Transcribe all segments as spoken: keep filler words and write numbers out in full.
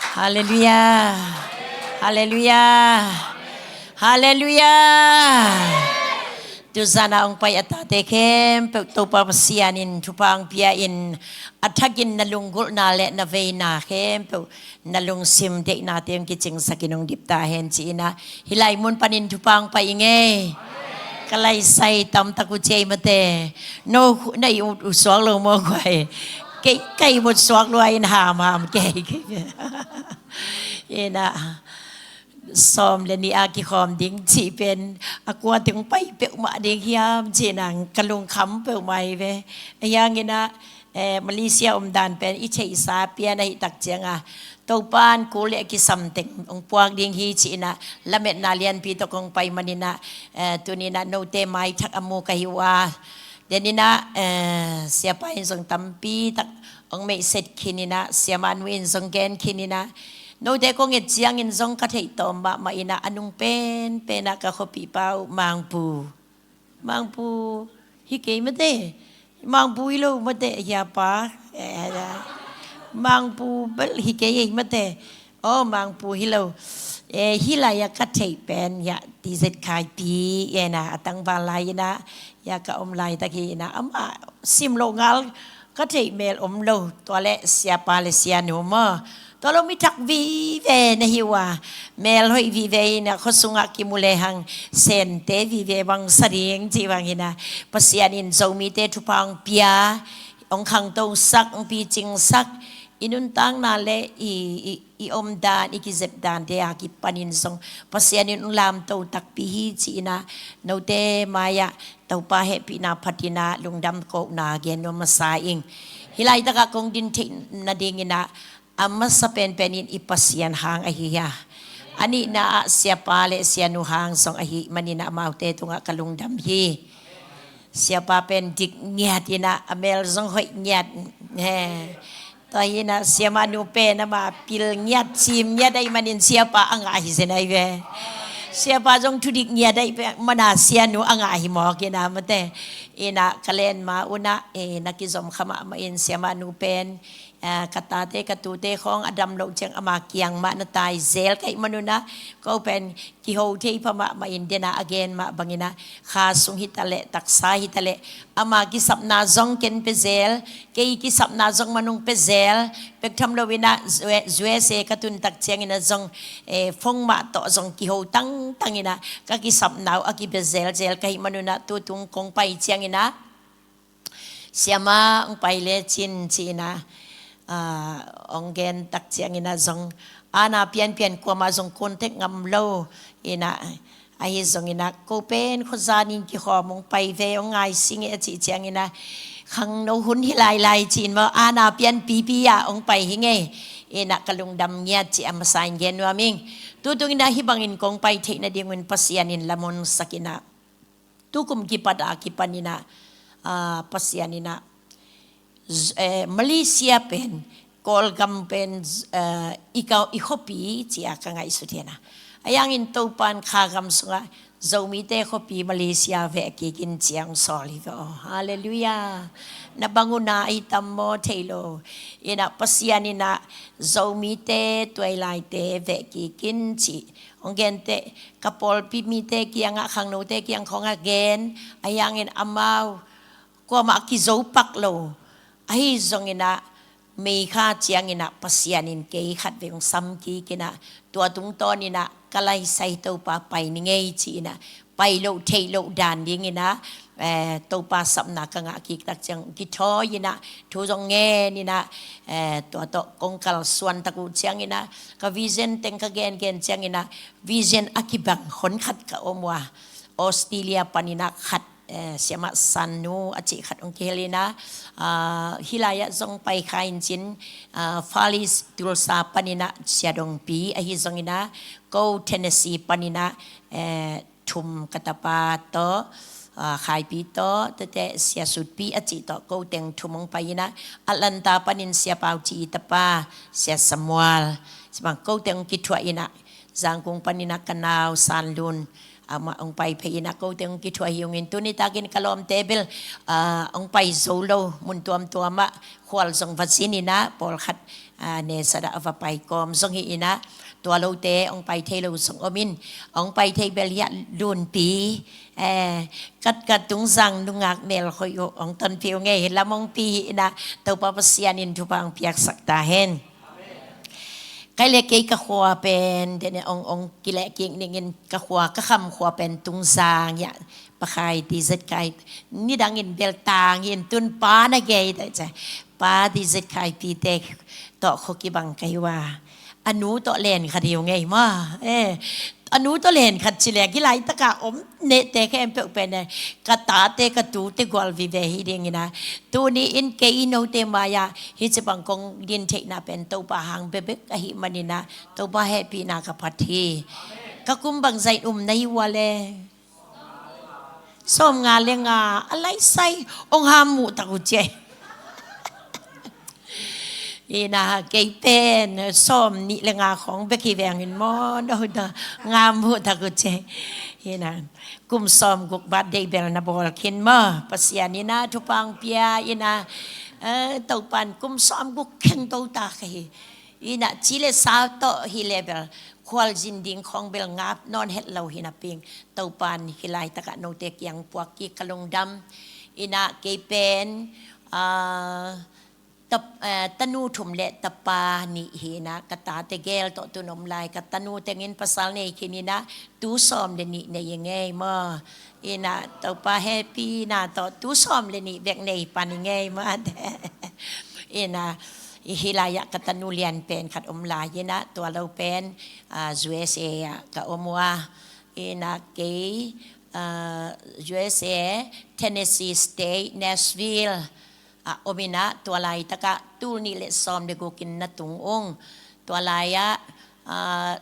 Halleluiah. Halleluiah. Halleluiah. Tuzan a hong pai a tate khempeuh Topa Pasian in thupha hong pia in, a thakin na lunggulhna le na veina khempeuh na lungsim deihnate hong kicingsak in hong dip ta hen ci-in ah, hih lai mun panin thupha hong pai ing ei. Ka laisai tamtak uh ci ei mate. No na ihmut uh suak lo maw guai. Kei ka ihmut suak lua in hamham kei kei. Ina sawm le nih a kikhawm ding cih pen a kua teng pai peuhmah ding hiam ci nang ka lungkham peuhmah hi ve. A hiang ina eh, Malaysia omdan pen i theihsa pian ahih tak cianga Topan kul le a kisam teng hong puak ding hi ci-in ah, lametna lianpi tawh kong pai manin ah, eh, tunin ah note maithak a mu ka hi uh a. Denin ah, eh, siapa in zong tampi tak hong meihset khin in ah, siamah nu in zong gen khin in ah, note kong et ciangin zong ka theih tawm mahmah in ah, a nung penpen ah ka khuapihpa uh Mangpu. Mangpu hi kei mate. Mangpu hi lo mate, hiapa. Eh, Mangpu bel hi kei ei mate. Oh, Mangpu hi lo. Eh, hih lai-ah ka theih pen, ya, T Z Khaipi, ya, na, a tangval lai ina, ya, ka om laitak hi ina, amah sim lo ngal, ka theih mel om lo, tua le siapa le sianu maw. Tua lo mi thak vive na hi uh a, mel hoih vive ina, khua sungah kimu lehang, sente vive bang sa ding, ci bang ina, Pasian in Zomite thupha hong pia, hong khangtosak, hong picingsak, i nuntakna le i, i, i omdan, i kizepdante a kipanin zong Pasian in hong lamto takpi hi ci-in ah, note mai-ah Topa hehpihna phatin ah lungdam kohna gen nuam masa ing. Hih laitakah kong din theih nadingin ah, a masa penpen in i Pasian hang ahi hi a. A nihna ah siapa le sianu hang zong ahih manin ah amaute tungah ka lungdam hi. Siapa pen dik ngiat in ah, a mel zong hoih ngiat. He. Tua hi in ah, siamah nu pen ama pil ngiat, sim ngiat ahih manin siapa a ngah hi zen ahi ve. Siapa zong thudik ngiat ahih manin sianu a ngah hi mawk in ah mate. In ah ka len ma un ah, eh, na kizom kha mahmah in siamah nu pen, eh, ka tate, ka tute khawng a dam loh ciang ama kiang mah na tai zel ka hih manun ah, ko pen kiho thei pha mahmah in, den a a gen mah bangin ah, kha sung hi ta leh, taksa hi ta leh, ama kisapna zong ken pia zel, kei kisapna zong manung pia zel, pek tham lo in ah, U S A ka tun tak ciangin ah zong, eh, phone mah tawh zong kiho tangtang in ah, ka kisapna uh a kipia zelzel ka hih manun ah, tutung kong pai ciangin ah, siamah hong pai lecin ci-in ah, ah, hong gen tak ciangin ah zong, ana pianpian kuamah zong contact ngam lo in ah, ahi zongin ah, ko pen khuazanin kikhawm hong pai ve, hong ngai sing e a cih ciangin ah, khangno hun hi lailai ci-in maw, ana pianpipi ah hong pai hi ngei. In ah ka lungdam ngiat ci a masa in gen nuam ing. Tutung in ah hih bangin kong pai theih nadingun Pasian in lamon sak in ah, tukum kipat a kipan in ah, ah, Pasian in ah, z-, eh, Malaysia pen, Kawlgam pen, z-, eh, i ka, i khuapi ci a ka ngaihsut hi in ah. A hiangin Topan kha gam sungah Zomite khuapi Malaysia veh kik in ci a hong sawl hi ve aw. Halleluiah. Na bang uh na ahi tam maw thei lo. In ah Pasian in ah Zomite tuailaite veh kik in ci hong gen teh, ka pawlpi mite kiangah, khangnote kiang khawngah gen, a hiangin amau kuamah kizo pak lo. Ahi zongin ah, mei kha ciangin ah Pasian in kei khat vei hong sam kik in ah, tua tungtawn in ah ka laisai Topa pai ni ngei ci-in ah, pai loh theih loh dan dingin ah, eh, Topa sapna ka ngah kik tak ciang kithawi in ah, thu zong ngen in ah, eh, tua tawh kong kalsuan tak uh ciangin ah, ka vision teng ka gengen ciangin ah, vision a kibang hon khat ka om uh a, Australia panin ah khat, eh, siamah Sannu a cih khat hong kihel in ah, ah, hih lai-ah zong pai kha in cin, ah, Far East Tulsa panin ah Sia Dongpi ahi zongin ah, ko Tennessee panin ah, eh, thum ka tapa tawh, ah, Khaipi tawh, tete Sia Sutpi a cih tawh, ko teng thum hong pai in ah, Atlanta panin Sia Pau Ci i tapa, Sia Samuel, si bang ko teng kithuah in ah, Zangkung panin ah ka nau Sanlun, Amah hong pai phei in ah kote hong kithuah hi ung in, tuni takin ka lawmte bel, ah, hong pai zo lo, mun tuamtuam ah khual zong va zin in ah, pawlkhat, ah, nesat ah va pai kawm zong hi in ah, tua lote hong pai thei lo zong om in, hong pai thei bel hi ah Lunpi, eh, kat kat Tungzang nungak mel hoih uh hong tonpih uh ngei hi, lam hong pi hi in ah, Topa Pasian in thupha hong piaksak ta hen. Kei le kei ka khua pen, dene ong, ong kileh kik ningin ka khua, ka kham khua pen Tungzang ya, Pa Khai T Z Khai, nidangin bel tang in tun pa na gei dai cha. Pa T Z Khai pite tawh khua kibang ka hi ua. A nu tawh len khat hi uh ngei maw. Eh, a nu tawh len khat ci le, gilai taka om nehte khempeuh pen, eh, ka tate, ka tute gual vive hi dingin ah. Tuni in kei note mai-ah hih ci bang kong din theihna pen Topa hang bekbek ahih manin ah, Topa hehpihna ka phat hi. Ka kum bangzah in um na hi ua le? Sawmnga le nga, a laisai, ong ham muh tak uh ciai. Ina, kei pen sawmnih le nga khawng bek hi veng in maw, no da, nga muh tak uh ciai. Ina, kum sawmguk birthday bel na bawl khin maw, Pasian ina thupha hong pia ina, eh, Topan kum sawmguk kheng to ta ka hi. Ina, ci le sa tawh hi le bel khualzin ding khawng bel ngap nawn het lo hi napi-in, Topan hih laitakah note kiang puak kik ka lungdam. Ina, kei pen, ah, tap-, eh, tanu thum le tapa nih hi ina, ka tate gel tawh tun om lai, ka tanu tengin pasal nei khin ina, tu sawm le nih nei ngei maw. Ina, Topa hehpihna tawh tu sawm le nih bek nei pan ngei maw. Ina, hih lai-ah ka tanu lian pen khat om lai ina, tua lo pen, ah, U S A ah ka om ua. Ina, kei, ah, U S A, Tennessee State, Nashville ah om ina, tua laitakah tul nih le sawm le gukin na tung ung. Tua lai-ah, ah,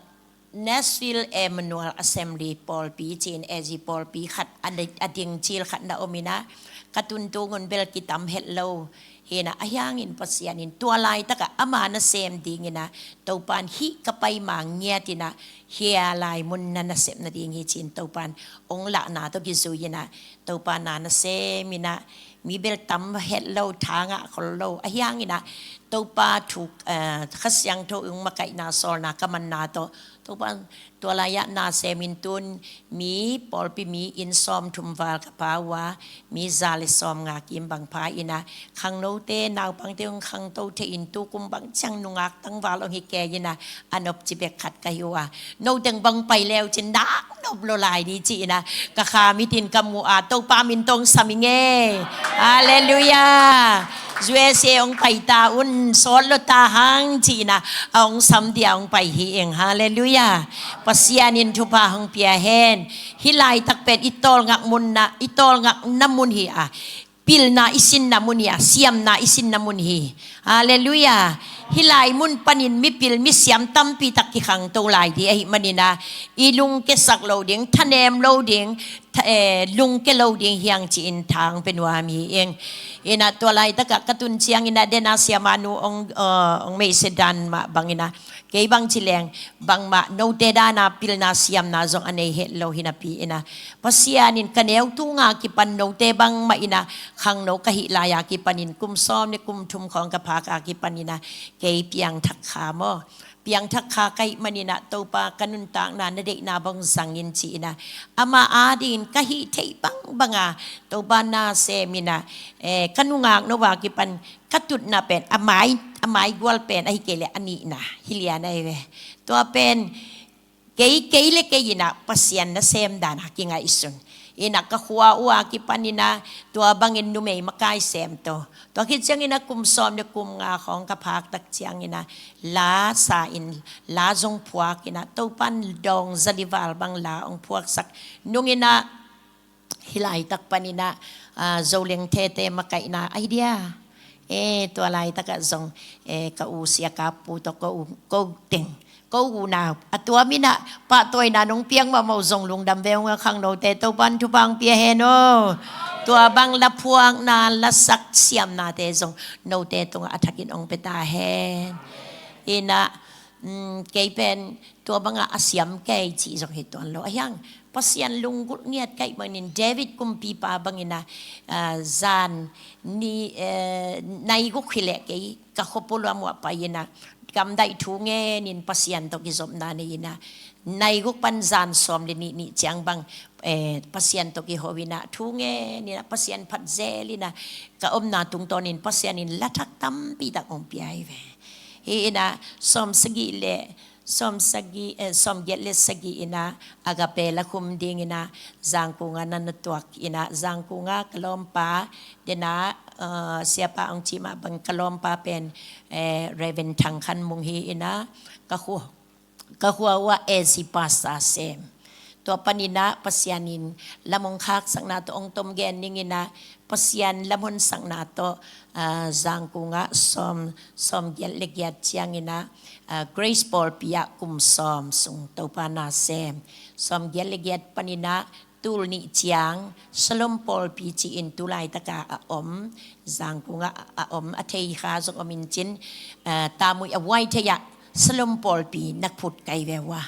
Nashville Emmanuel Assembly pawlpi ci-in, A G pawlpi khat a di-, a ding cil khat na om ina, ka tuntung un bel kitam het lo hi ina, ahi hangin Pasian in tua laitakah ama nasem ding ina, Topan hih ka paima ngiat ina, hih lai mun na nasep nading hi ci-in Topan ong lahna tawh kizui ina, Topa na nasem ina, mi bel tam het lo, tha ngah khol lo, ahi hang ina, Topa thu, eh, Kha Siangtho ong makaihna, sawlna ka manna tawh, Topa tua lai-ah nasem in tun mi pawlpi mi inn sawmthum val ka pha ua, mi za le sawmnga kim bang pha ina, khangnote naupangte ong khangto thei in tu kum bang ciang nungak tangval ong hi kei ina, a nop ci bek khat ka hi ua. No teng bang pai leu cin nak nop lo lai di ci ina, ka kha mitin ka mu a, Topa min tawh ong sam i ngei. Halleluiah. U S A ong pai ta un, sawt lo ta hang ci ina, a ong sam dia ong pai hi ing. Halleluiah. Pasian in thupha hong pia hen. Hih laitak pen i tawlngak munna, i tawlngakna mun hi a, pilna i sinna mun hi a, siamna i sinna mun hi. Halleluiah. Hih lai mun panin mipil misiam tampi tak kikhangto lai di ahih manin ah, i lungkiasak lo ding, thanem lo ding, tha-, eh, lungkia lo ding hi hang ci-in thang pe nuam hi ing. Ina, tua laitakah ka tun ciang ina, dena siamanu ong, eh, ong meise dan mah bang ina, kei bang ci leng, bangmah note dana pilna siamna zong a nei het lo hi napi ina, Pasian in ka neu tunga kipan note bangmah ina, khangno ka hih lai-a kipanin kum sawm le kum thum khawng ka phak a kipan ina, kei piangthak kha maw, piangthak kha ka hih man ina, Topa ka nuntakna na deihna bang zang in ci ina, ama adingin ka hih theih bangbanga Topa nasem ina, eh, ka nungak no a kipan ka tutna pen, a mai, a mai gual pen ahi kei le a nihna hi lian ahi ve. Tua pen kei, kei le kei ina Pasian nasem dana kingaihsun ina, ka khua uh a kipan ina, tua bangin numei makai sem to. Tua khit ciang ina kum sawm le kum nga khawng ka phak tak ciang ina, la sa in, la zong phuak ina, Topan dawng za li val bang la ong phuaksak nung ina, hih laitak pan ina, ah, Zoleng Thete makaihna ahi dia. Eh, tua laitakah zong, eh, ka u Sia Kap Pu tawh ko u, ko teng, ko unau a tuam ina, pahtawina nong piak mahmah uh zong lungdam ve ung a, khangnote Topan thupha hong pia hen aw. Tua bang la phuakna, la sak siamnate zong note tungah a thakin ong pe ta hen. Ina, Kei pen tua bangah a siam kei cih zong hi tuan lo. Ahiang Pasian lunggulh ngiat ka hih manin David kumpipa bangin ah, zan ni, eh, nai guk hi leh kei ka khuapuluam uah pai-in ah gamdaih thu ngenin Pasian tawh kizopna nei-in ah nai guk pan zan sawm le nih nih ciang bang, eh, Pasian tawh kiho-in ah thu ngenin ah Pasian phat zelin ah ka omna tungtawnin Pasian in lathak tampi tak hong pia hi ve. Hi-in ah sawm sagih le sawm sagih, eh, sawm giat le sagih in ah Agape lakhum dingin ah Zangkung ah na na tuak in ah Zangkung ah ka lawmpa den ah, eh, siapa hong ci mah bang ka lawmpa pen, eh, Reverend Thang Khan Mung hi-in ah ka khua ka khua uah A C pastor sem. Tua panin ah Pasian in lam hong khaksakna tawh hong tom gen ning in ah Pasian lam honsakna tawh, ah, Zangkung ah sawm, sawm giat le giat ciangin ah, ah, Grace pawlpi ah kum sawm sung Topa na sem. Sawm giat le giat panin ah tul nih ciang Shalom pawlpi ci-in tu laitak ah a om, Zangkung ah a om, a thei kha zong om in cin, ah, Tamui a Vaitheih ah Shalom pawlpi na phut kai ve ua.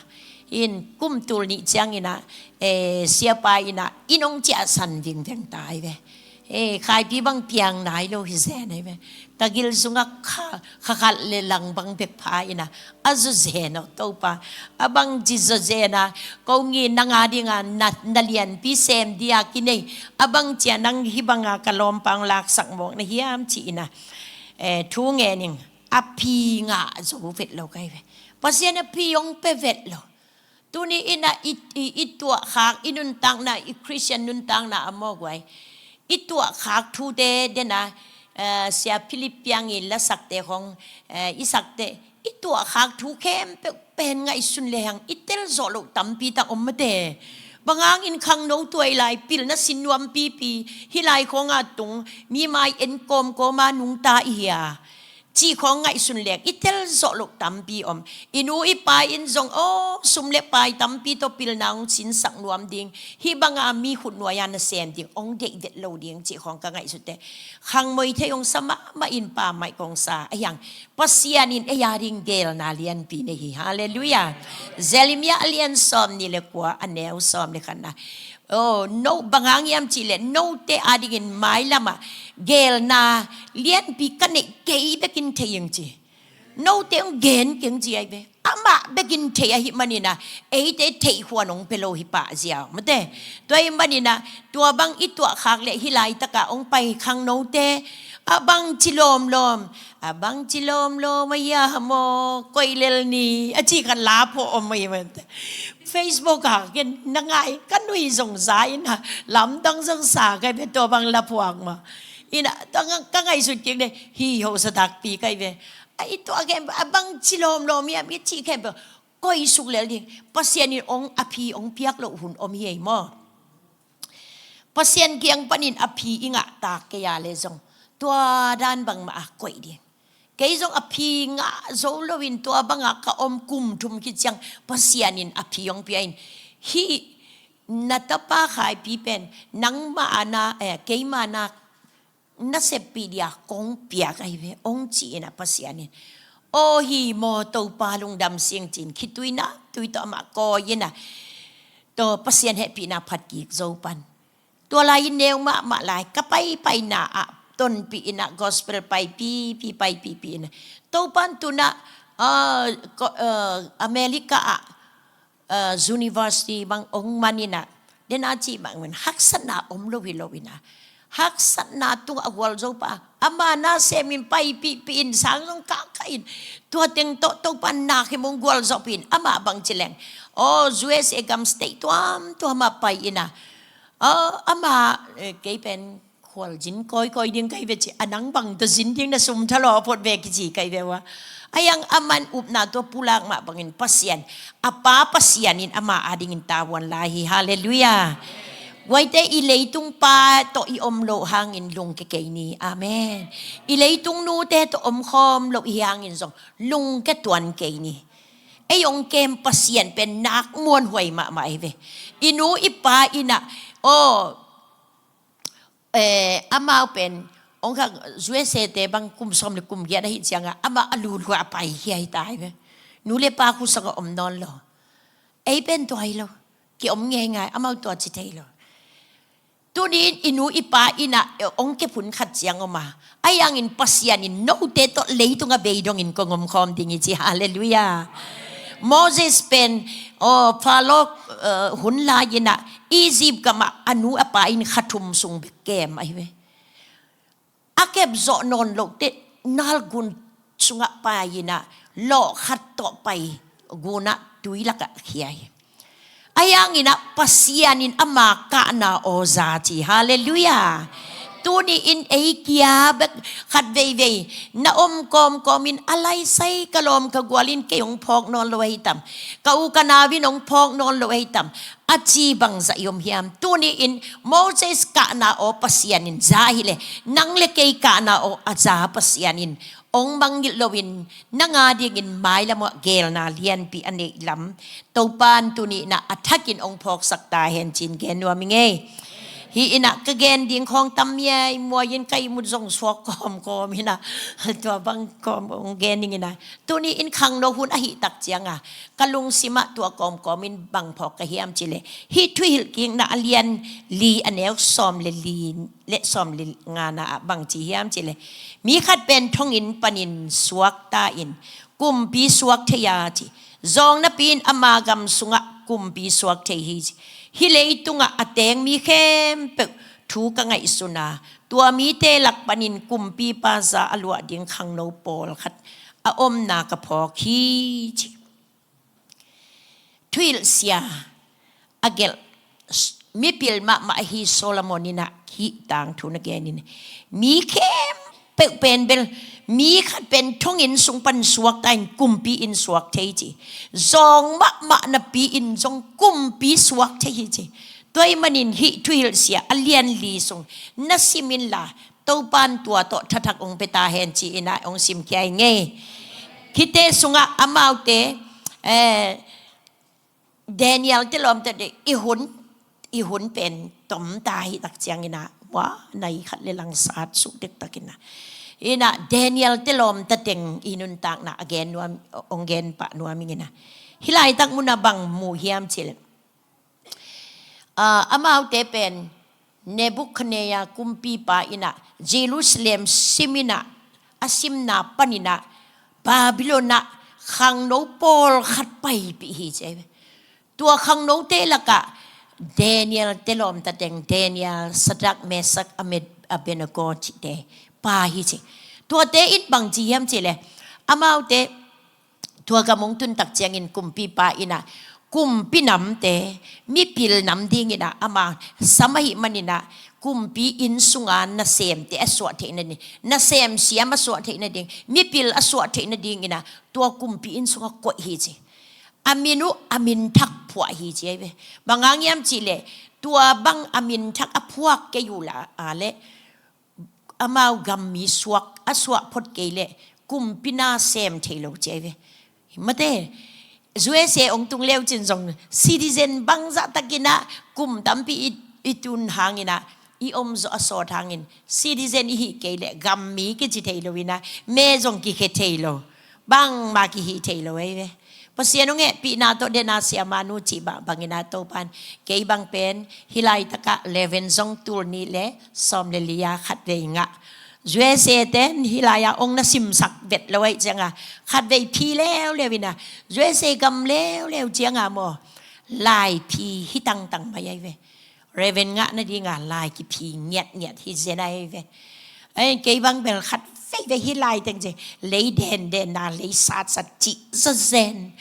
In kum tul nih ciangin ah, eh, siapa in ah inn hong ciahsan vingveng ta hi ve. Eh, Khaipi bang piang nai lo hi zen hi ve. Ka gil sungah kha, kha khat le lang bang bek pha in ah a zaw zen aw Topa. A bangci zaw zen a, ko ngi nang a dingah na, na lianpi sem dia kinei. A bangci a nang hih bangah ka lawmpa hong laksak mawk na hiam ci-in ah, eh, thu ngen ing. A phi ngah zo vet lo ka hi ve. Pasian a phi hong pia vet lo. Tuni in ah i, i, i tuahkhak, i nuntakna, i Christian nuntakna a mawk uai. I tuahkhak thute den ah, eh, Sia Philip Piang i lasakte khong, eh, i sakte, i tuahkhak thu khempeuh pen ngaihsun lehang i telzawh loh tampi tak om mate. Bang hangin khangno tuai lai, pilna sin nuam pipi, hih lai khawngah tung, mi mai en kawmkawma nungta i hia. Cih khawng ngaihsun leng i telzawh loh tampi om. I nu i pa in zong aw, sum le pai tampi tawh pilna hong sinsak nuam ding, hih banga mi khutnuai-a nasem ding hong deih vet lo ding cih khawng ka ngaihsut teh. Khangmoi thei hong sa mahmah in pa maih kong sa ahiang. Pasian in ei a ding gelna lianpi nei hi. Halleluiah. Jeremiah a lian sawm nih le kua a neu sawm le khatna. Oh, no, bang hang hiam cih leh note a dingin mailamah gelna lianpi ka neih kei bekin thei ing ci. Note hong gen keng ci ahi ve. Amah bekin thei ahih manin ah eite theih huan hong pia lo hi pah ziau mate. Tua ahih manin ah tua bang i tuahkhak leh hih laitakah hong pai khangnote a bangci lawmlawm, a bangci lawmlawm a hia maw, koih lel ni a cih khat la phuah om ahi mate. Facebook ah ken na ngai ka nui zong za in ah lamdang zong sa ka hi ve tua bang la phuak mah. In ah ka ngaihsut kik le hi ho sa takpi ka hi ve. A i tuah khempeuh a bangci lawmlawm hiam i cih khempeuh koih suk lel ding. Pasian in hong a phi hong piak loh hun om hi ei maw? Pasian kiang panin a phi i ngah tak kei a leh zong tua dan bangmah a koih ding. Kei zong a phi ngah zo loin tua bangah ka om kum thum khit ciang Pasian in a phi hong pia in, hih na tapa Khaipi pen nangmah a na, eh, keimah na na seppih dia kong piak ahi ve hong ci-in ah Pasian in, aw hi maw Topa lungdam sing ci-in khitui na tui tawh amah kawi in ah tua Pasian hehpihna phat kik zo pan. Tua lai-in neu mahmah lai ka paipaina ah tonpih in ah gospel paipipi paipipi in ah Topa in tu-in ah, ah, ko-, ah, America ah, ah, university bang hong man in ah, den a cih bangin haksatna om lo hi lo in ah, haksatna tungah a gualzo pa, ama na semin paipihpih in sang zong kahkah in, tua teng tawh Topa in nak him hong gualzawhpih in, amah bangci leng aw U S A gam state tuamtuam ah pai in ah, aw, ama, eh, kei pen khualzin kawikawi ding ka hi ve ci, a nang bang tawh zin ding na sum thalawh phot ve kici ka hi ve ua. Ahiang aman upna tua pulak mah bangin Pasian, a pa Pasian in ama a dingin tavuan lai hi. Halleluiah. Guaite i leitung pa tawh i om loh hangin lungke kei ni. Amen. I leitung nute tawh omkhawm loh i hangin zong lungke tuan kei ni. Ei hong kem Pasian pen nak muanhuai mahmah hi ve. I nu i pa in ah, aw, eh, amau pen hong kha U S A te bang kum sawm le kum giat ahih ciangah amah a lulhua a pai hi ahi ta hi ve. Nu le pa khut sungah om nawn lo. Ei pen tua hi lo. Ki om ngeingai, amau tua ci thei lo. Tuni in i nu i pa in ah, eh, hong kep hun khat ciang om a. Ahi hangin Pasian in note tawh leitungah beidongin kong omkhawm ding hi ci. Halleluiah. Moses pen, oh, Faro, eh, hun lai-in ah, Egypt gamah a nu a pa in kha thum sung bek kem ahi ve. A kep zawh nawn loh teh, Nile gun sungah pai-in ah, lawh khat tawh pai, gun ah tui lakah khia hi. Ahi hangin ah Pasian in ama kahna aw za ci. Halleluiah. Tuni in ei kia bek khat veivei na om kawmkawm in, a laisai ka lawm ka gual in kei hong phawk nawn lo ahi tam, ka u ka nau in hong phawk nawn lo ahi tam, a ci bangzah i om hiam? Tuni in Moses kahna aw Pasian in za ahih leh, nang le kei kahna aw a za Pasian in hong mangngilh loin, nang a dingin mailam ah geelna lianpi a neih lam Topa in tuni in ah a thakin hong phawksak ta hen ci-in gen nuam ing ei. Hih in ah ka gen ding khawng tam miaimuai in, ka ihmut zong suak kawmkawm in ah, tua bang kawm hong gen ning in ah, tuni in khangno hun ahih tak ciang a, ka lungsim ah tua kawmkawm in bang phawk ka hiam cih leh, hih Thuhilhkikna a lian li, a neu sawm le li le sawm le ngana ah bang ci hiam cih leh, mi khat pen thonginn panin suakta in kumpi suak thei a ci. Zawng napi in ama gam sungah kumpi suak thei hi ci. Hih leitungah a teng mi khempeuh thu ka ngaihsun a, tua mite lak panin kumpipa za a luah ding khangno pawlkhat a omna ka phawk hi ci. Thuhilhsia a gelh mipil mahmah ahi Solomon in ah hih tangthu na gen in, mi khempeuh pen bel, mi khat pen thonginn sung pan suakta in kumpi in suak thei ci. Zawng mahmah napi in zong kumpi suak thei hi ci. Tua ahih manin hih Thuhilhsia a lian li sung na sim inla, Topa in tua tawh thathak hong pia ta hen ci-in ah hong simkhia ing ei. Khite sungah amaute, eh, Daniel te lawmta teng i hun, i hun pen tom ta hi tak ciangin ah, wa, nai khat le lang sat suk dektak in ah, in ah Daniel te lawmta teng i nuntakna a gen nuam, hong gen pah nuam ing in ah. Hih laitak mun ah bang mu hiam cih leh, ah, amaute pen Nebuchadnezzar kumpipa in ah Jerusalem sim in ah, a simna panin ah Babylon ah khangno pawlkhat paipih hi ci. Tua khangnote lakah Daniel te lawmta teng, Daniel, Shadrach, Meshach, Abed-, Abednego cihte pha hi ci. Tuate in bang ci hiam cih leh, amaute tua gam hong tun tak ciangin kumpipa in ah, kumpi namte, mipil nam dingin ah ama sam ahih manin ah, kumpi inn sunga nasemte a suah theih nading, nasem siam a suah theih nading, mipil a suah theih nadingin ah, tua kumpi inn sungah koih hi ci. A min uh a min thak phuah hi ci ahi ve. Bang hang hiam cih leh, tua bang a min thak a phuak kei uh la a leh, amau gam mi suak, a suah phot kei leh, kumpi nasem thei lo ci ahi ve. Mate, U S A hong tung leu cin zong citizen bangzah takin ah kum tampi i, i tun hangin ah, i om zawh a sawt hangin citizen i hih kei leh gam mi kici thei lo in ah, me zong kikhia thei lo, bangmah kihih thei lo ahi ve. Pasian hong hehpihna tawh dena siamanu cih bang, bangin ah Topa in, kei bang pen hih laitakah Reverend zong tul nih le sawm le li-a khatvei ngah. U S A ten hih lai-ah hong na simsak vet lo ahih ciangah, khatvei phi leuleu in ah, U S A gam leuleu ciangah maw, lai phi hi tangtang mai ahi ve. Reverend ngah nadinga lai kiphi ngiatngiat hi zen ahi ve. Ei, kei bang bel khat veivei hih lai teng ci, lei dendenna, lei satsat cih zazen.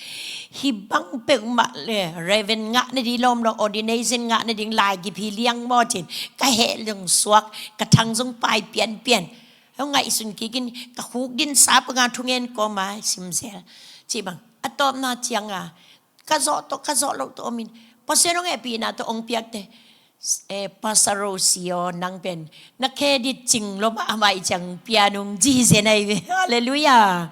Hih bang peuhmah le, Reverend ngah nading lawm lo, ordination ngah nading lai kiphi liang maw cin, ka heh lungsuak, ka thang zong pai pianpian. Hong ngaihsun kikin, ka khuk dinsa panga thungen kawma simzel. Cih bang, a tawpna cianga, ka zawh tawh, ka zawh loh tawh omin, Pasian hong hehpihna tawh hong piakte, eh, Pastor Rosie aw, nang pen na credit cing lo mahmah ih ciang pianung ci hi zen ahi ve. Halleluiah.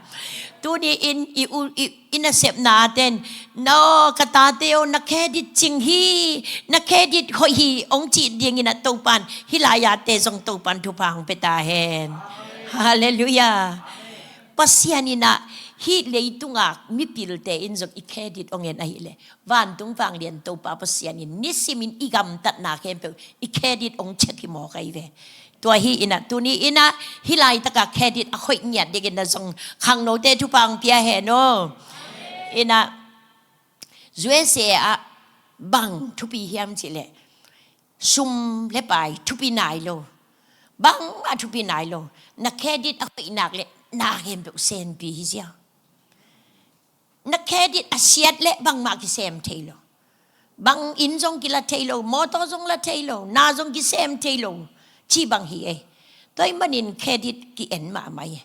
Tuni in i u, i, i nasepna ten, no, ka tate aw, na credit cing hi, na credit hoih hi, hong cih dingin ah Topan, hih lai-ate zong Topan thupha hong pia ta hen. Halleluiah. Pasian in ah Hih leitunga mipilte in zong i credit hong en ahih leh, vantung vanglian Topa Pasian in nisimin i gamtatna khempeuh i credit hong check hi mawk ahi ve. Tua hi inah, tuni inah, hih laitaka credit a hoih ngiat dingin na zong khangnote thupha hong pia hen aw. Inah, U S A ah bang thupi hiam cih leh, sum le pai thupi nai lo. Bangmah thupi nai lo. Na credit a hoih nak leh na khempeuh senpi hi ziau. Na credit a siat leh bangmah kisem thei lo. Bang inn zong kila thei lo, mawtaw zong la thei lo, na zong kisem thei lo. Ci bang hi ei. Tua ahih manin credit ki-en mahmah hi.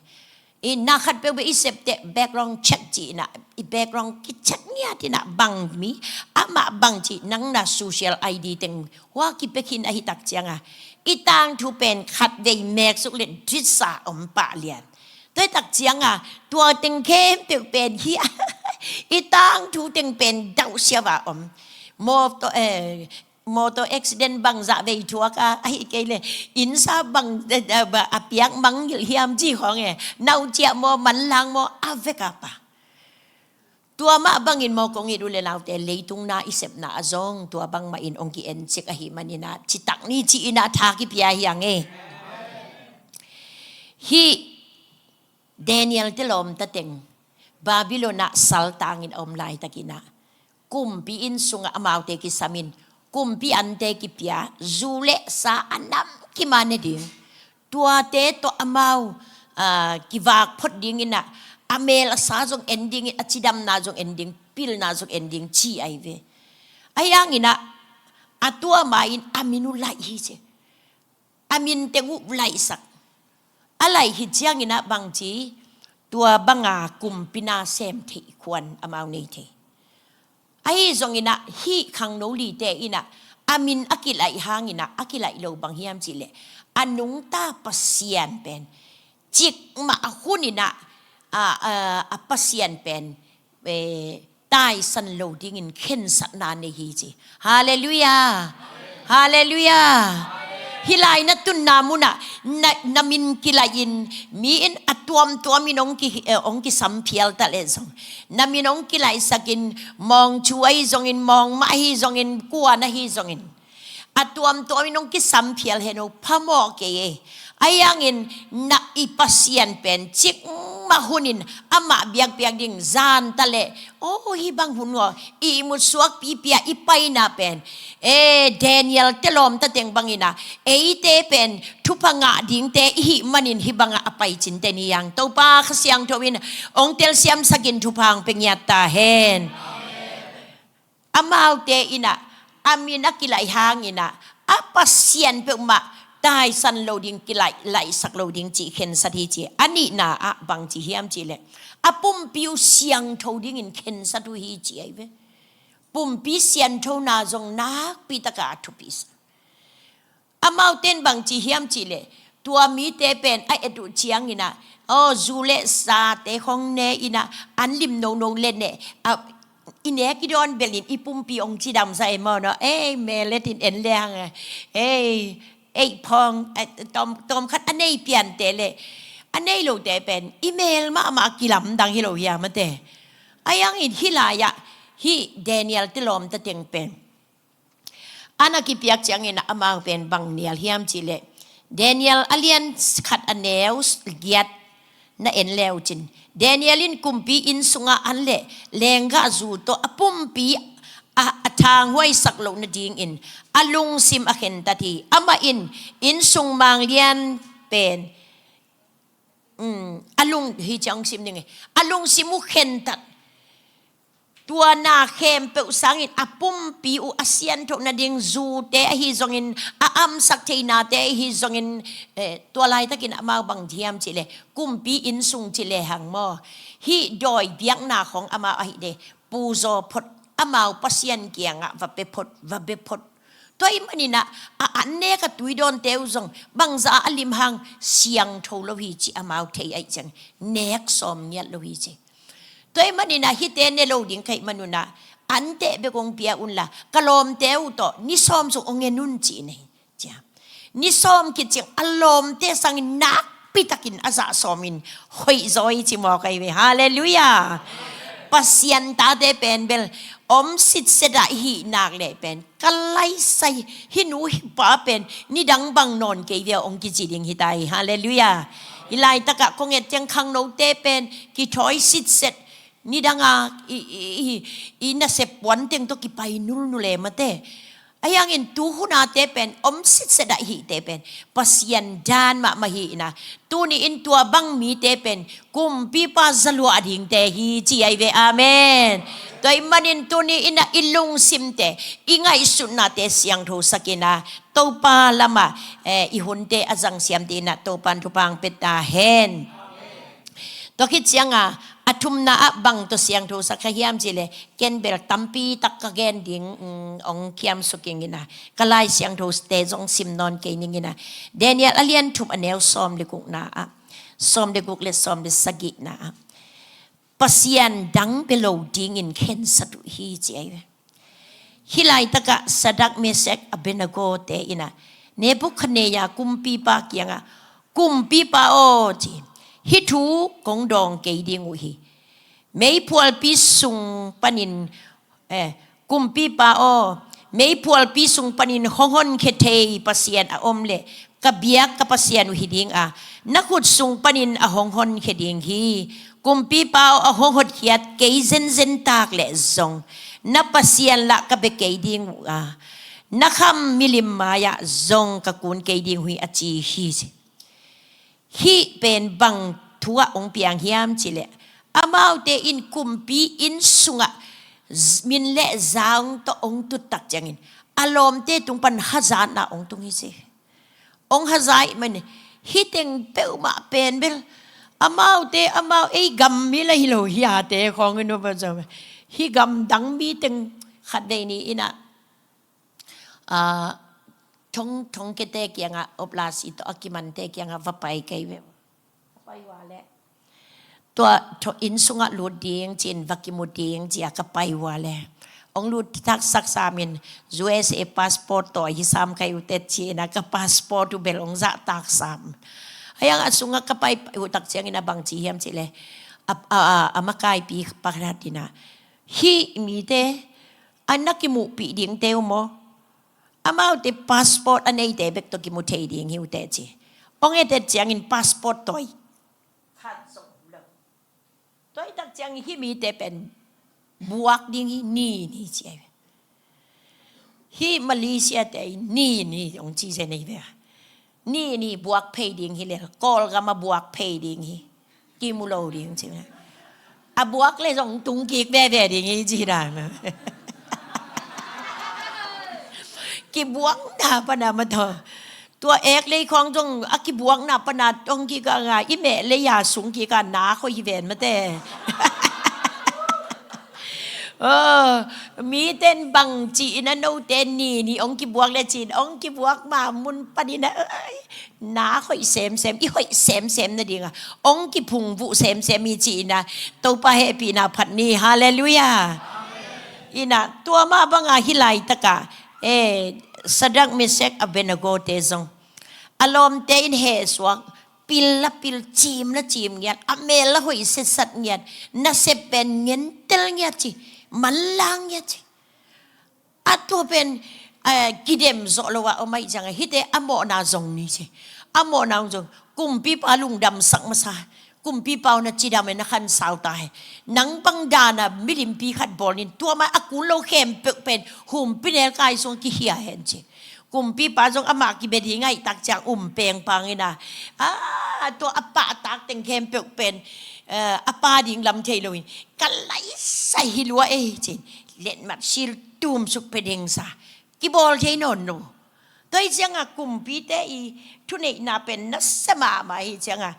I na khat peuh beh i sep teh background check ci inah, i background kicheck ngiat inah bang mi, amah bang ci nang na social I D teng hua kipia khin ahih tak cianga, i tangthu pen khatvei meksuk leh dritsa om pah lian. Tua ahih tak cianga, tua teng khempeuh pen hi a, i tangthu teng pen dauh siava om. Mawtaw, eh, mawtaw accident bangzah vei thuak a, ahih kei leh innsa bang, eh, eh, a piak mangngilh hiam ci khawng e, nau ciah maw, manlang maw, a vek a pa. Tua mah bangin maw kong it u le naute, leitung na i sepna ah zong tua bangmah in hong ki-en cik ahih manin ah, citak ni ci inah tha kipia hi ang e. Hih Daniel te lawmta teng Babylon ah saltangin a om laitakin ah, kumpi inn sungah amaute kisamin, kumpi ante kipia, zu le sa a nam kima ne ding. Tuate tawh amau, ah, kivak phot dingin ah, a mel a sa zong en dingin, a cidamna zong en ding, pilna zong en ding ci ahi ve. Ahi hangin ah, a tua ma-in a min uh laih hi ci. A min teng uh laihsak. A laih hi ciangin ah bangci, tua banga kumpi na sem theih khuan amau nei thei. Ahi zongin ah hih khangno lite in ah a min a kilaih hangin ah a kilaih lo bang hiam cih leh, a nungta Pasian pen cikmah a hunin ah, a, a, a Pasian pen, eh, taisan lo dingin khensatna nei hi ci. Halleluiah. Halleluiah. Hih lai na tunna munah na, na min kilaihin mi in a tuamtuamin hong ki, eh, hong kisam phial ta leh zong, na min hong kilaihsakin, Mawng Cu ahi zongin, Mawng Mah ahi zongin, kuan ahi zongin, a tuamtuamin hong kisam phial hen aw, phamawh kei e. Ahi hangin na i Pasian pen cikmah hunin amah biakpiak ding zan ta leh, aw, hih bang hun aw, i ihmut suak pipi a i paina pen, e, Daniel te lawmta teng bangin ah eite pen thupha ngah dingte i hih manin hih bangah a paicin te ni hang. Topa Kha Siangtho in hong telsiamsakin thupha hong pia ngiat ta hen. Amaute in ah a min a kilaih hangin ah a Pasian peuhmah taisan lo ding, kilaih, laihsak lo ding cih khensat hi ci. A nihna ah bangci hiam cih leh, a pumpi uh siangtho dingin khensat uh hi ci ahi ve. Pumpi sianthona zong nakpi taka a thupisa. Amaute in bangci hiam cih leh, tua mite pen a et uh ciangin ah, aw, zu le sate khong ne in ah, an lim nono le neh, a, i nek i dawn belin i pumpi hong cidamsa e maw no, ei, melet in en le hang e, ei, ei phawng, eh, tawm, tawm khat a nei piante le a nei lote pen i mel mahmah a kilamdang hi lo hiam a te. Ahi hangin hih lai-ah hih Daniel te lawmta teng pen a na kipiak ciangin amau pen bang nial hiam cih leh, Daniel a lian khat a neu giat na en le uh cin, Daniel in kumpi inn sungah an le lenggahzu tawh a pumpi a, a thanghuaisak loh nadingin a lungsim a khentat hi. Amah in inn sung manglian pen, um, a lung, hi ciang sim ding e, a lungsim uh khentat. Tua na khempeuh sangin a pumpi uh a sianthoh nading zute ahi zongin, a amsak theinate ahi zongin, eh, tua laitakin amau bang hiam cih leh, kumpi inn sung cih lehang maw, hih dawi biakna khawng amau ahih de, puzaw phot, amau Pasian kiangah va pia phot, va bia phot. Tua ahih manin ah, a an nek a tui dawnte uh zong bangzah a lim hang siangtho lo hi ci, amau thei ahih ciang nek sawm ngiat lo hi ci. Tua ahih manin ah hihte ne lo ding ka hih manun ah, anteh bek hong pia unla, ka lawmte uh tawh ni sawm sung hong en un cih na hi cia. Ni sawm khit ciang a lawmte sangin nak tampi takin a zah sawmin hoih zaw i ci mawk ahi ve. Halleluiah. Pasian tate pen bel om sitset ah i hih nak leh pen ka laisai, hih nu hih pa pen nidang bang nawn kei ve ong kici ding hi ta hi. Halleluiah. Hih laitakah kong et ciang khangnote pen kithawi sitset, nidanga i, i, i, i nasep puanteng tawh kipai nulnul e mate. Ahi hangin tu hunate pen om sitset ah i hihte pen Pasian dan mahmah hi inah, tuni in tua bang mite pen kumpipa zaluah dingte hi ci ahi ve. Amen. Tua ahih manin tuni inah i lungsimte, i ngaihsutnate siangthosak inah Topa lamah, eh, i hunte a zangsiam ding inah Topan thupha hong pia ta hen. Tua khit cianga a thumna ah bang tawh siangthosak kha hiam cihleh, ken bel tampi tak ka gen ding, mm, ong khiam suk ing inah, ka Lai Siangthote zong sim nawn kei ning inah. Daniel a lian thum a neu sawm le gukna ah, sawm le guk le sawm le sagihna ah, Pasian dang bia lo dingin khensat uh hi ci ahi ve. Hih laitakah Sadrak, Meshak, Abednego te inah Nebukhadnezzar kumpipa kiangah, "Kumpipa aw," ci, "hih thu kong dawng kei ding uh hi. Meiphualpi sung panin, eh, kumpipa aw, meiphualpi sung panin hong honkhia thei Pasian a om leh ka biak ka Pasian uh hi ding a, na khut sung panin a hong honkhia ding hi. Kumpipa aw, a hong hotkhiat kei zenzen tak leh zong na Pasian lah ka bia kei ding uh a, na kham milim mai-ah zong ka kun kei ding uh hi," a ci hi. Hih pen bang thu ah ong piang hiam cihleh, amaute in kumpi inn sungah z-, min le zaung tawh ong tut tak ciangin a lawmte tung pan hazatna ong tung hi ci. Ong hazat man, hih teng peuhmah pen bel amaute, amau ei gam mi la hi lo hi a te khawng in upa zong, hih gam dang mi teng khat vei ni inah, ah, thong, thongkiate kiangah, oblasi tawh a kimante kiangah va pai kei ve. Pai ua leh tua tho-, inn sungah lut ding ci-in va kimu ding ci-a ka pai ua leh, ong lut taksak samin, U S A passport tawi hi sam kai uh teh ci-in a ka passport uh bel ong zah tak sam. Ahi hang a sungah ka pai uh tak ciangin a bang ci hiam cihleh, a, a, a, a makaipi pakhat inah, "Hih mite a na kimuhpih dingte uh maw, amaute passport a neite bek tawh kimu thei ding hi uh teh," ci. Ong et et ciangin passport tawi khat zong um lo. Tua hi tak ciangin hih mite pen buak ding hi ni ni ci ahi ve. Hih Malaysia te ni ni ong ci zen ahi ve. Ni ni buak phei ding hi leh, Kawlgam a buak phei ding hi. Kimu lo ding ci. A buak leh zong tung kik veve ding hi ci dan. Kibuakna pana mataw. Tua ek lei khawng zong a kibuakna pana tong kik a nga, i meh lei a sung kik a na khoi hi ven mate. Oh, miten bang ci-in a note ni ni ong kibuak leh ci-in ong kibuak ma mun panin a, ai, na hoih semsem, i hoih semsem nadinga ong kiphungvuh semsem hi ci-in a, Topa hehpihna phat ni. Halleluiah. Inah tua mah banga hih laitakah, eh, Sadrak, Meshak, Abednego te zong a lawmte in hehsuak, pil la pil, cim la cim ngiat, a mel la hoih setsat ngiat, nasep pen ngentel ngiat ci, manlang ngiat ci. A tua pen, eh, kidem zawh lo a om ahih ciangah, hihte a mawhna zong ni ci. A mawhna zong, kumpipa lungdamsak masa, kumpipa aw na cidam e, na khansau ta he. Nang bang dana milimpi khat bawl nin, tua mah a kun lo khempeuh pen humpi nelkai sungah kihia hen ci. Kumpipa zong amah kibia ding ahih tak ciang um pengpang inah, ah, tua a pahtak teng khempeuh pen, eh, a pa ding lam thei loin, ka laisai hi lua ei ci-in, letmat sil tumsuk pia dingsa, kibawl thei nawn lo. Tua hi ciangah kumpite i thuneihna pen nasia mahmah hi ciangah,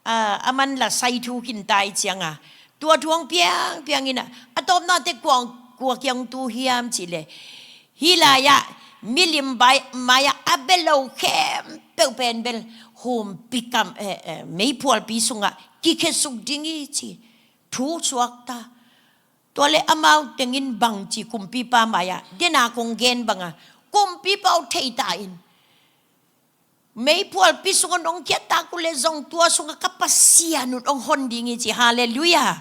ah, a man la sai thu kinta hi ciangah, tua thu hong piangpiang inah, a tawpna teh kua, kua kiang tu hiam cihleh, hih lai-ah milim bai mai-ah a bia lo khempeuh pen bel humpi kam, eh, eh, meiphualpi sungah kikhesuk ding hi ci. Thu suakta. Tua leh amau tengin bangci kumpipa mai-ah, dena kong gen banga, kumpipa uh theita in Meiphualpi sungah nong khiat tak uh leh zong tua sungah ka Pasian un hong hon ding hi ci. Halleluiah.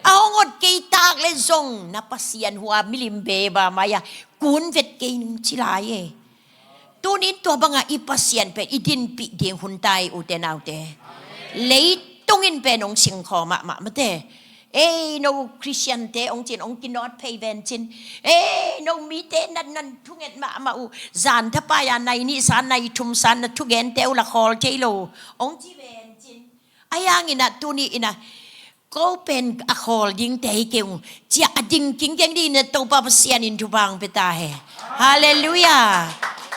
A hong ot kei tak leh zong na Pasian hua milim beba mai-a kun vet kei ning ci lai e. Tuni in tua bangah i Pasian pen i dinpih ding hun ta hi, ute naute. Leitung in pen hong singkhaw mahmah mate. Ei, no Khristiante hong cin, hong kinawt phei ven cin. Ei, no mite natna thunget mahmah uh. Zan thapai-a nai nih san, nai thum san na thugente uh la khawl thei lo, hong ci ven cin. Ahi hangin ah tuni in ah ko pen a khawl dingte hi keng, ci-a a ding kingkeng dingin ah Topa Pasian in thupha hong pia ta hen. Halleluiah.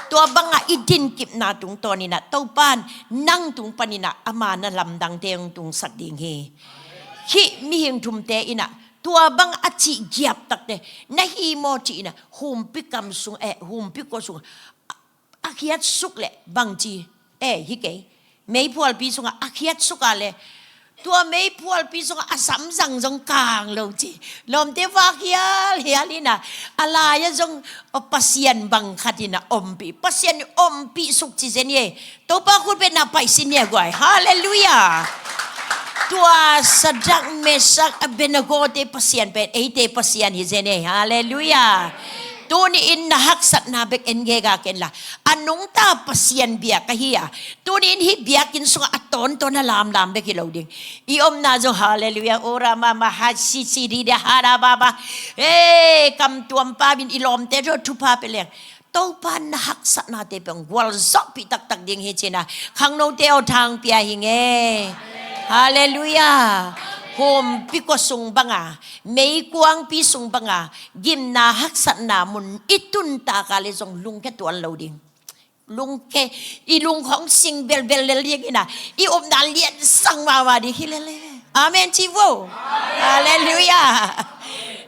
Tua bangah i dinkipna tungtawnin ah Topa in nang tung panin ah ama na lamdangte hong tungsak ding hi. Hih mihing thumte in ah tua bang a cih giap takte na hi maw ci-in ah humpi kam sung, eh, humpi kua sung a khiatsuk leh bangci, eh, hi kei. Meiphualpi sungah a khiatsuk a leh tua meiphualpi sungah a samzang zong kang lo ci. Lawmte vak hialhial in ah a lai-ah zong Pasian bang khat in ah ompih, Pasian in ompih suk ci zen hi. Topa khut beng na pai sin hi a guai. Halleluiah. Tua Sadrak, Mesak, Abednego-te Pasian pen eite Pasian hi zen hi. Halleluiah. Tuni in na haksatna bek en gega ken la, a nungta Pasian biak ahi a. Tuni in hih biakinn sungah a tawntawn a lamlam bek hi lo ding. I omna zong halleluiah, ora mama ha si si di da ha da ba ba. Hey, kam tuam pa bin i lawmte tawh thupha pia leng Topa in na haksatnate pen gualzawhpih taktak ding hi ci-in ah khangnote aw thang pia hi ing e. Halleluiah. Humpi kua sung banga, meikuangpi sung banga, gimna haksatna mun i tun tak a leh zong lungke tuan lo ding. Lungke, i lung khawng sing belbel lel dingin ah i upna liansang mahmah ding hi lel e. Amen ci vo. Halleluiah.